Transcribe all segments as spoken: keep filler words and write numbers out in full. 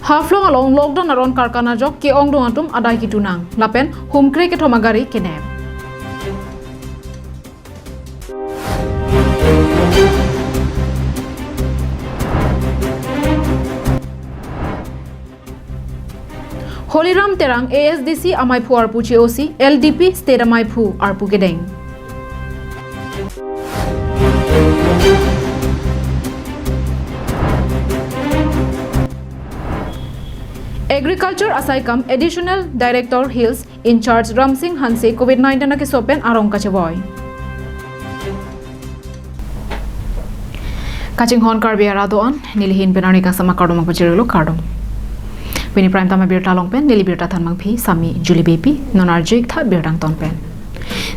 Haflong along lockdown aron karkana ajok ke-ongdung atum adai kitu nang. Lapen humkre kethom agari kenep. Holiram Terang A S D C amaiphu arpu che-osi L D P state amaiphu arpu kedeng. Agriculture asaikam Additional Director Hills in charge Ramsing Hanse covid nineteen akeso pen arong kachevoi. Kachinghon Karbi arat do-an, nelihin pen arni kangsam akardom pachirilo, kardom. Pini prime time abirta along pen neli birta thanmangpi Sami Julie Beypi, non arju-ik tha birta angton pen.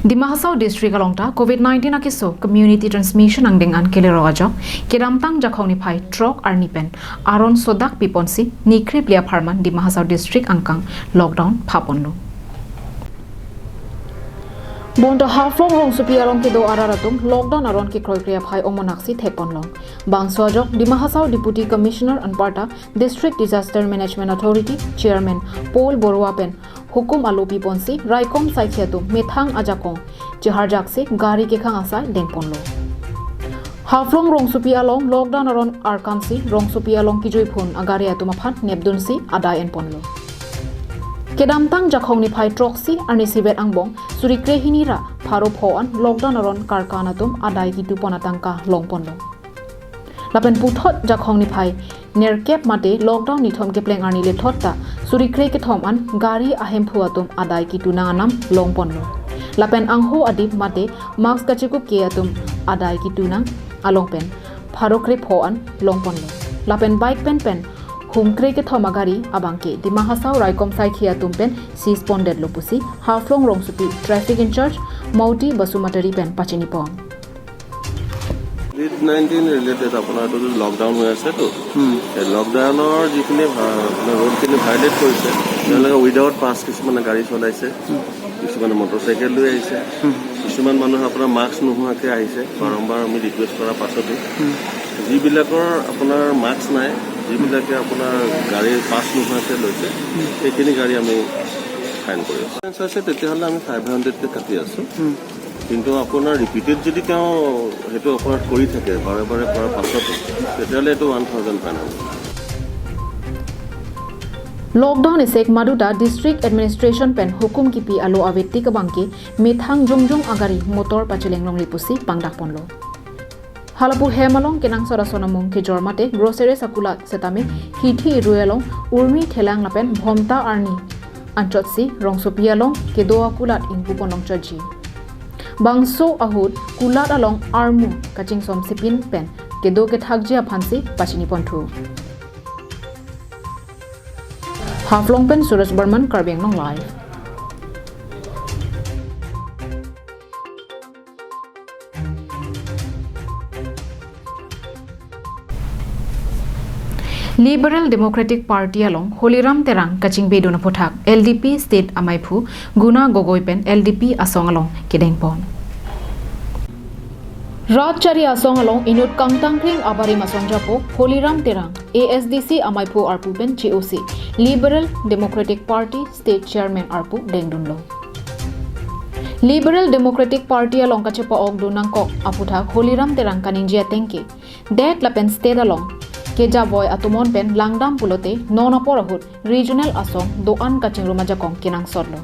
Dima Hasao district along ta covid nineteen akeso community transmission angdeng an kelerok ajok, kedamtang Jakhong niphai throk arni pen aron sodak piponsi nikrip lia apharman Dima Hasao district angkang lockdown phaponlo. Bonta Haflong rongsopi along kedo arat atum lockdown aron kekroikre aphai omonaksi thekponlong. Bangso ajok Dima Hasao Deputy Commissioner anparta District Disaster Management Authority Chairman Paul Borua pen hukum alopiponsi raikom saikhi atum methang ajakong cheharjaksi gari kekhang asai dengponlo. Haflong rongsopi along lockdown aron arkansi rongsopi along kijuiphun agari atum aphan nepdunsi adai enponlo. Kedamtang Jakhong niphai throksi arni isivet angbong suri krehini ra pharo pho an lockdown aron karkan atum adai kitupon atangka longponlo. Lapen puthot Jakhong niphai nerkep mate lockdown nithom kepleng arni lethot ta suri kre kethom an gari ahemphu atum adai kitu nang anam longponlo. Lapen angho adip mate mask kachekup ke atum adai kitu nang along pen pharo kre pho an longponlo. Lapen bike pen pen humkre kethom agari abangke Dima Hasao raikom saikhi atum pen seize pondetlo pusi Haflong rongsopi traffic in charge Mauti Basumatary pen pachinipon. Covid nineteen related আপোনাৰ এইটো লকডাউন হৈ আছেতো। হুম। এই লকডাউনৰ যিখিনি ভা-, আপোনাৰ ৰুলখিনি ভায়লেট কৰিছে, তেওঁলোকে উইদাউট পাছ কিছুমানে গাড়ী চলাইছে, কিছুমানে মটৰচাইকেল লৈ আহিছে, হুম। কিছুমান মানুহ আপোনাৰ মাস্ক নোহোৱাকৈ আহিছে। বাৰম্বাৰ আমি ৰিকুৱেষ্ট কৰাৰ পাছতো হুম। যিবিলাকৰ আপোনাৰ মাস্ক নাই, যিবিলাকে আপোনাৰ গাড়ী পাছ নোহোৱাকৈ লৈছে, হুম। সেইখিনি গাড়ী আমি ফাইন কৰি আছোঁ। অফেন্স আছে, তেতিয়াহ'লে আমি ফাইভ হাণ্ড্ৰেডকৈ কাটি আছোঁ। হুম। কিন্তু আপোনাৰ ৰিপিটেড যদি তেওঁ সেইটো অপৰাধ কৰি থাকে বাৰে বাৰে কৰাৰ পাছতো, তেতিয়াহ'লে এইটো ওৱান থাউজেণ্ড ফাইন হ'ব। Lockdown isek maduta district administration pen hukum kipi alo avetik abangke methang jongjong agari motor pacheleng longle pusi pangdakponlo. Halapu hem along kenangsot ason amung kejor mate groceries akulat setame hithi irui along urmi thelang lapen bhomta arni anchotsi rongsopi along kedo akulat ingpupon longchotji. Bangso ahut kulat along armu kachingsom sipin pen kedo kethakji aphansi pachiniponthu. Haflong pen Suraj Barman, Karbi Anglong Live. Liberal Democratic Party along Holiram Terang kachingbedun aphuthak L D P state amaiphu Guna Gogoi pen L D P asong along kedengpon. Rat chari asong along inut kangtangkring abarim asong japo Holiram Terang A S D C amaiphu arpu pen che-osi Liberal Democratic Party state chairman arpu dengdunlo. Liberal Democratic Party along kachepa-okdun nangkok aphuthak Holiram Terang kaningje atengke, det lapen state along kejavoi atomon pen langdam pulote non apor ahut regional asong do-an kachingrum ajakong kenangsotlo.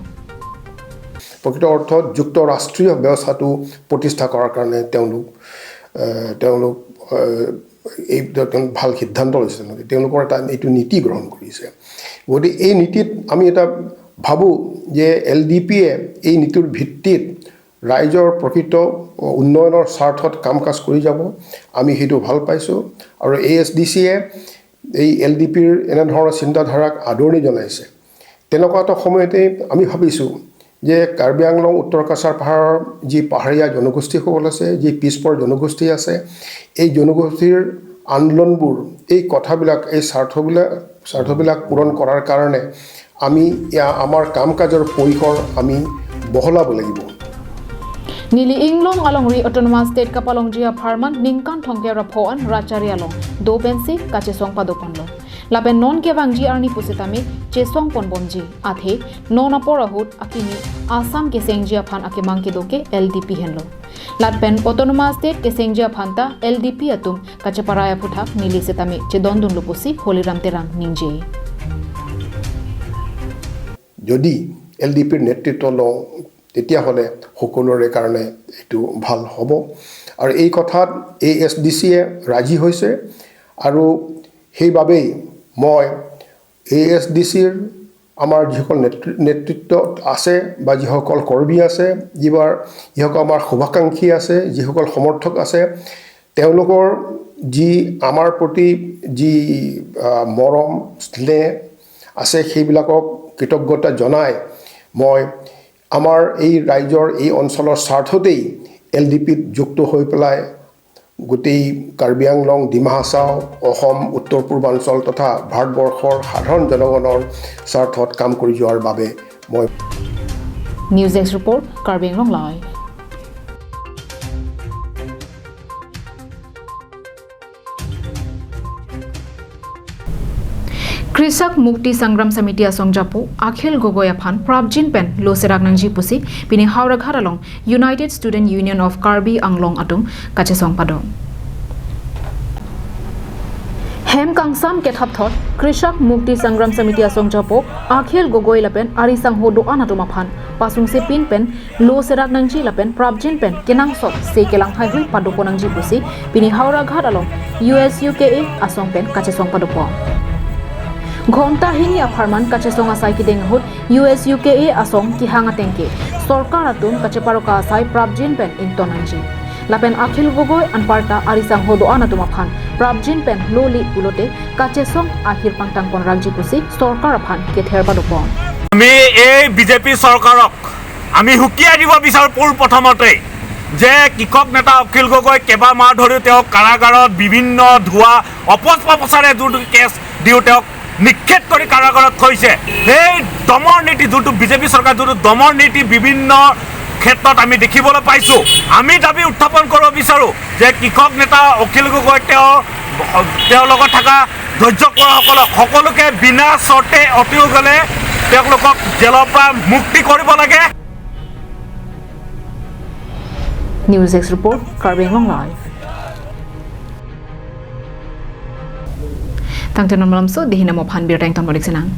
প্ৰকৃত অৰ্থত যুক্ত ৰাষ্ট্ৰীয় ব্যৱস্থাটো প্ৰতিষ্ঠা কৰাৰ কাৰণে তেওঁলোক, এ, তেওঁলোক, এ, এই তেওঁ ভাল সিদ্ধান্ত লৈছে তেওঁলোকে। তেওঁলোকৰ এটা এইটো নীতি গ্ৰহণ কৰিছে। গতিকে এই নীতিত আমি এটা ভাবোঁ যে এল ডি পিয়ে এই নীতিৰ ভিত্তিত ৰাইজৰ প্ৰকৃত উন্নয়নৰ স্বাৰ্থত কাম কাজ কৰি যাব। আমি সেইটো ভাল পাইছোঁ। আৰু এ এছ ডি চিয়ে এই এল ডি পিৰ এনেধৰণৰ চিন্তাধাৰাক আদৰণি জনাইছে। তেনেকুৱা এটা সময়তে আমি ভাবিছোঁ যে কাৰ্বি আংলং উত্তৰ কাছাৰ পাহাৰৰ যি পাহাৰীয়া জনগোষ্ঠীসকল আছে, যি পিছপৰ জনগোষ্ঠী আছে, এই জনগোষ্ঠীৰ আন্দোলনবোৰ, এই কথাবিলাক, এই স্বাৰ্থবিলাক, স্বাৰ্থবিলাক পূৰণ কৰাৰ কাৰণে আমি ইয়া-, আমাৰ কাম কাজৰ পৰিসৰ আমি বহলাব লাগিব। Neli Inglong alongri Autonomous State kapalongji apharman ningkan thomkep ra pho an rat chari along do pensi kachesong padoponlo. Lapen non kevangji arni pusitame chesong ponbomji. Athe non apor ahut akimi Assam kesengji aphan akemang kedo ke L D P henlo. Lapen Autonomous State kesengji aphan ta L D P atum kacheparai aphuthak neli sitame chedondunlo pusi Holiram Terang ningje. যদি L D পিৰ নেতৃত্ব লওঁ, তেতিয়াহ'লে সকলোৰে কাৰণে এইটো ভাল হ'ব। আৰু এই কথাত এ এছ ডি চিয়ে ৰাজি হৈছে। আৰু সেইবাবেই মই এ এছ ডি চিৰ আমাৰ যিসকল নেতৃ-, নেতৃত্বত আছে বা যিসকল কৰ্মী আছে, যিবাৰ, যিসকল আমাৰ শুভাকাংক্ষী আছে, যিসকল সমৰ্থক আছে, তেওঁলোকৰ যি আমাৰ প্ৰতি যি, আহ, মৰম, স্নেহ আছে, সেইবিলাকক কৃতজ্ঞতা জনাই মই আমাৰ এই ৰাইজৰ, এই অঞ্চলৰ স্বাৰ্থতেই এল ডি পিত যুক্ত হৈ পেলাই গোটেই কাৰ্বি আংলং, ডিমা হাছাও, অসম, উত্তৰ পূৰ্বাঞ্চল তথা ভাৰতবৰ্ষৰ সাধাৰণ জনগণৰ স্বাৰ্থত কাম কৰি যোৱাৰ বাবে মই News Desk Report, Karbi Anglong Live. Krisak Mukti Sangram Samiti asongjapo Akhil Gogoi aphan prapjin pen lo serak nangji pusi pini Howraghat along United Student Union of Karbi Anglong atum kachesong pado. Hem kangsam kethapthot Krisak Mukti Sangram Samiti asongjapo Akhil Gogoi lapen ari sangho do-an atum aphan pasungsepin pen lo serak nangji lapen prapjin pen kenangsot se kelang haihui padopo nangji pusi pini Howraghat along U S U K A asong pen kachesong padopo. Ghonta hini apharman kachesong asai kedeng ahut U S U K A asong kehang ateng ke sorkar atum kacheparoka asai prapjin pen ington nangji. Lapen Akhil Gogoi anparta ari sangho do-an atum aphan prapjin pen lo li pulote kachesong ahir pangtang pon rakji pusi sorkar aphan kether padopo. আমি এই বিজেপি চৰকাৰক আমি হুকিয়াই দিব বিচাৰোঁ পোন প্ৰথমতেই যে কৃষক নেতা অখিল গগৈ কেইবামাহ ধৰি তেওঁ কাৰাগাৰত বিভিন্ন ধোৱা অপপ্ৰচাৰে যোনটো কেছ দিও তেওঁক নিক্ষেপ কৰি কাৰাগাৰত থৈছে। সেই দমন নীতি, যোনটো বিজেপি চৰকাৰ যোনটো দমন নীতি বিভিন্ন ক্ষেত্ৰত আমি দেখিবলৈ পাইছোঁ, আমি দাবী উত্থাপন কৰিব বিচাৰোঁ যে কৃষক নেতা অখিল গগৈ, তেওঁ, তেওঁৰ লগত থকা ধৈৰ্য কোঁৱৰসকলক সকলোকে বিনা চৰ্তে অতি সোনকালে তেওঁলোকক জেলৰ পৰা মুক্তি কৰিব লাগে। News Desk Report, Karbi Anglong Live. Tangte non malomso, dei hini amo aphan birta ingtonbom-ik sinang.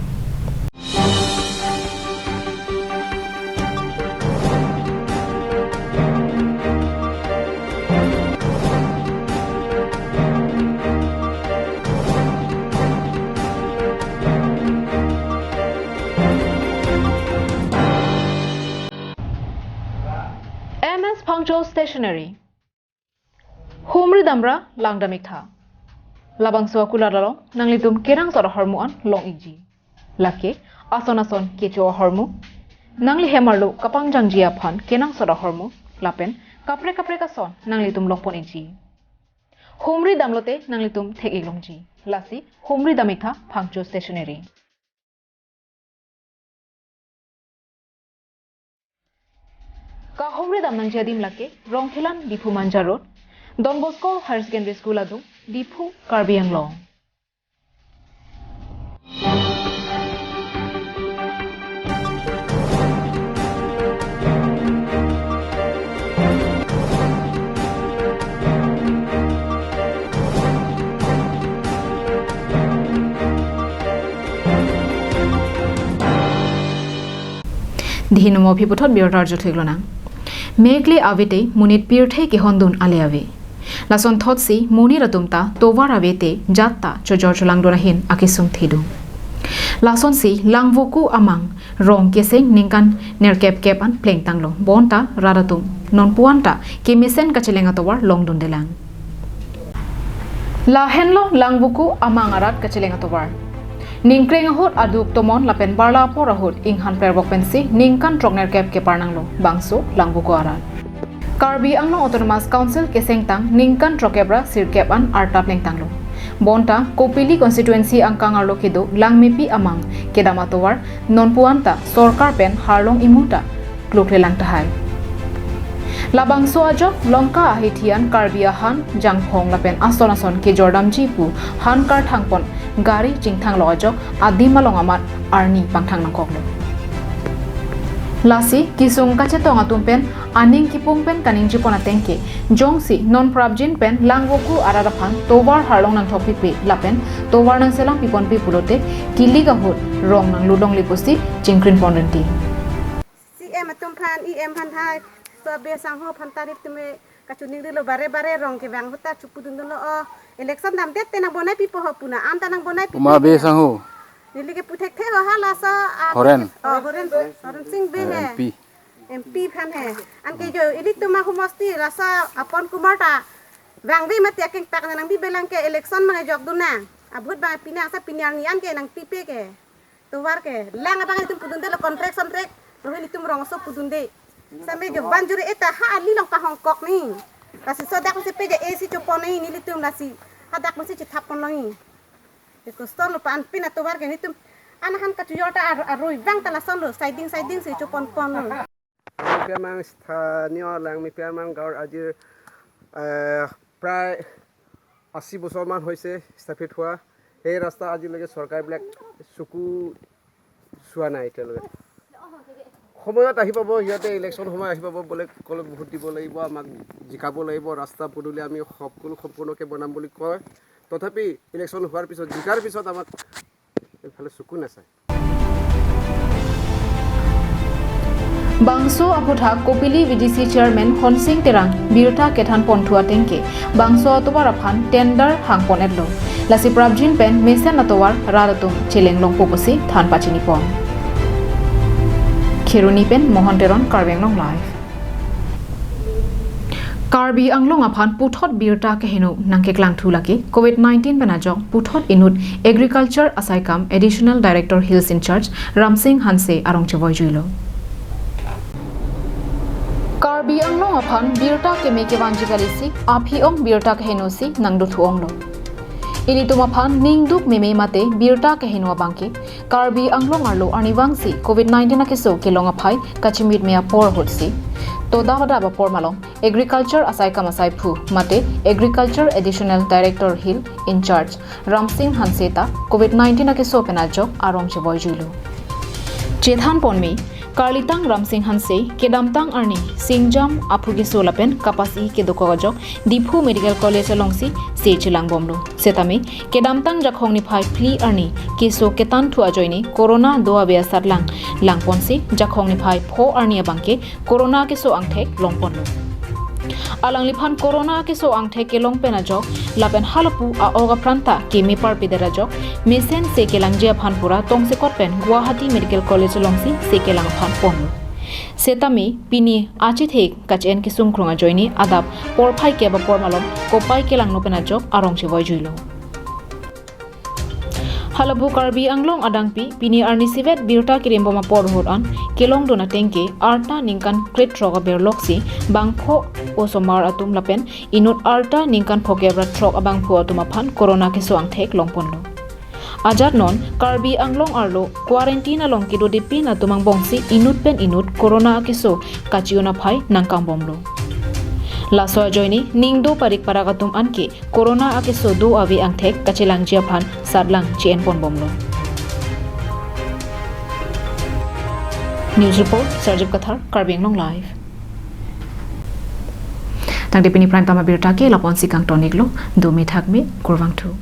M S Phangcho Stationery. Humri damra langdam-iktha. Labangso akulat along nanglitum kenangsot ahormu an long-ikji. Lake ason ason kecho ahormu, nangli hem arlo kapangjangji aphan kenangsot ahormu, lapen kaprek kaprek ason nanglitum longpon-ikji. Humri damlote nanglitum thek-ik longji. Lasi humri dam-iktha Phangcho Stationery. Kahumri dam nangji adim lake Rongkhelan, Diphu Manja Road, Don Bosco Higher Secondary School adung, Diphu, Karbi Anglong. Dei hini amo aphi puthot birta arju thu-ik lonang. Mek le avete monit pirthe kehondun ale ave. Lasonthotsi monit atum ta tovar avete jat ta chojor cholangdun ahin akesung thedung. Lasonsi Langvoku amang rong keseng ningkan nerkep kep an plengtanglo. Bonta rat atum nonpu-an ta kemesen kacheleng atovar longdundelang. Lahenlo Langvoku amang arat kacheleng atovar. Ningkreng ahut aduk tomon lapen barla apor ahut inghan perbok pensi ningkan throk nerkep keparnanglo bangso Langvoku arat. Karbi Anglong Autonomous Council kesengtang ningkan throkkep ra sirkep an arta plengtanglo. Bonta Kopili constituency angkang arlo kedo Langmepi amang kedam atovar nonpu-an ta sorkar pen harlong imu ta kluklelang tahai. Labangso ajok Longka ahithi an Karbi ahan jangphong lapen ason ason kejordamji pu han karthangpon gari chingthanglo ajok adim along amat arni pangthang nangkoklo. Lasi kesung kachetong atum pen aning kipung pen kaningjepon ateng ke, jongsi non prapjin pen Langvoku arat aphan tovar harlong nangthokpipe lapen tovar nangselangpiponpe pulote kilik ahut rong nanglulongle pusi chingkrinpon rinti. C M atum aphan, E M aphan hai, so Abe Sangho aphan tarip tumi kachiningrilo, bare bare rong kevang ahut ta chepudundunlo, o election damdet te nangbonaipipo ho pu na, anta nangbonaipi. Uma Abe Sangho. Neli ke puthekthe ho halaso, ah, Horen. Oh, Horen, Horen Sing Bey he. M P. M P aphan he. Anke jo ilitum ahomosti laso Apon Kumar ta vangve mati akeng tak nangbibelang ke election mang jokdun nang. Abhut bang pini asa pini arni an ke nangpipe ke. Tovar ke lang abang itum pudundelo, contract contract. Rohin itum rongso pudunde. Same jo banjuri eta ha ali long pahongkok ni. Lasi sodak masi peja A C chopon ni nelitum lasi. Hadak masi chethap pon long ni. Eko store lo pan pina tovar ke nitum. Anahan kachujor ta ar-, aroi vang ta lason lo. Siding siding si chopon pon lo. আমি পেয়াৰমাং স্থানীয় লাংমি পেয়াৰমাং গাঁৱৰ আজিৰ, এ, প্ৰায় আশী বছৰমান হৈছে স্থাপিত হোৱা। সেই ৰাস্তা আজিলৈকে চৰকাৰবিলাক চকু চোৱা নাই এতিয়ালৈকে। সময়ত আহি পাব, সিহঁতে ইলেকশ্যন সময় আহি পাব, বোলে ক'লে ভোট দিব লাগিব, আমাক জিকাব লাগিব, ৰাস্তা পদূলি আমি সকলো সম্পূৰ্ণকৈ বনাম বুলি কয়। তথাপি ইলেকশ্যন হোৱাৰ পিছত, জিকাৰ পিছত আমাক এইফালে চকু নাচায়। Bangso aphuthak Kopili V D C chairman Honsing Terang birta kethanponthu ateng ke, bangso atovar aphan tender hangpon-etlo. Lasi prapjin pen mesen atovar rat atum chelenglongpo pusi than pachinipon. Kheroni pen Mohon Teron, Karbi Anglong Live. Karbi Anglong aphan puthot birta keheno nangkeklangthu lake Covid nineteen pen ajok puthot inut Agriculture asaikam Additional Director Hills in Charge Ramsing Hanse arong chevoijuilo. Karbi Anglong aphan birta keme kevanji kalisi aphi-ong birta kehenosi nangdothu-onglo. Ilitum aphan ningduk meme mate birta keheno abangke Karbi Anglong arlo arnivangsi Covid nineteen akeso kelong aphai kachimitme apor ahutsi, todap adap apor malom Agriculture asaikam asaiphu mate Agriculture Additional Director Hill in Charge Ramsing Hanse ta Covid nineteen akeso pen ajok arong chevoijuilo. Chethanponme, karlitang Ramsing Hanse kedamtang arni singjam aphu keso lapen kapasi kedokok ajok Diphu Medical College alongsi se chelangbomlo. Setame kedamtang Jakhong niphai phli arni keso ketanthu ajoine Corona do ave asatlang langponsi Jakhong niphai pho arni abangke Corona keso angthek longponlo. Alangliphan Corona keso angthek kelong pen ajok lapen halapu a-ok aphrang ta keme parpidet ajok mesen se kelangji aphan pura tongsekot pen Guwahati Medical College alongsi se kelang aphan ponlo. Setame pini achithek kache-en kesung krung ajoine adap porphai kep apor malom kopai kelangno pen ajok arong chevoijuilo. Halapu Karbi Anglong adangpi pini arnisivet birta kerimbom apor ahut an kelongdun ateng ke arta ningkan krethrok aberloksi bangpho osomar atum lapen inut arta ningkan phokep ra throk abangphu atum aphan Corona keso angthek longponlo. Ajat non Karbi Anglong arlo quarantine along kedodepin atum angbongsi inut pen inut Corona akeso kachi-un aphai nangkangbomlo. Laso ajoine ning do parik parak atum anke Corona akeso do ave angthek kachelangji aphan satlang che-enponbomlo. News report, Sarjip Kathar, Karbi Anglong Live. Tangte pini prime time abirta ke lapu-ansi kangton-iklo, dome thakme, kurvangthu.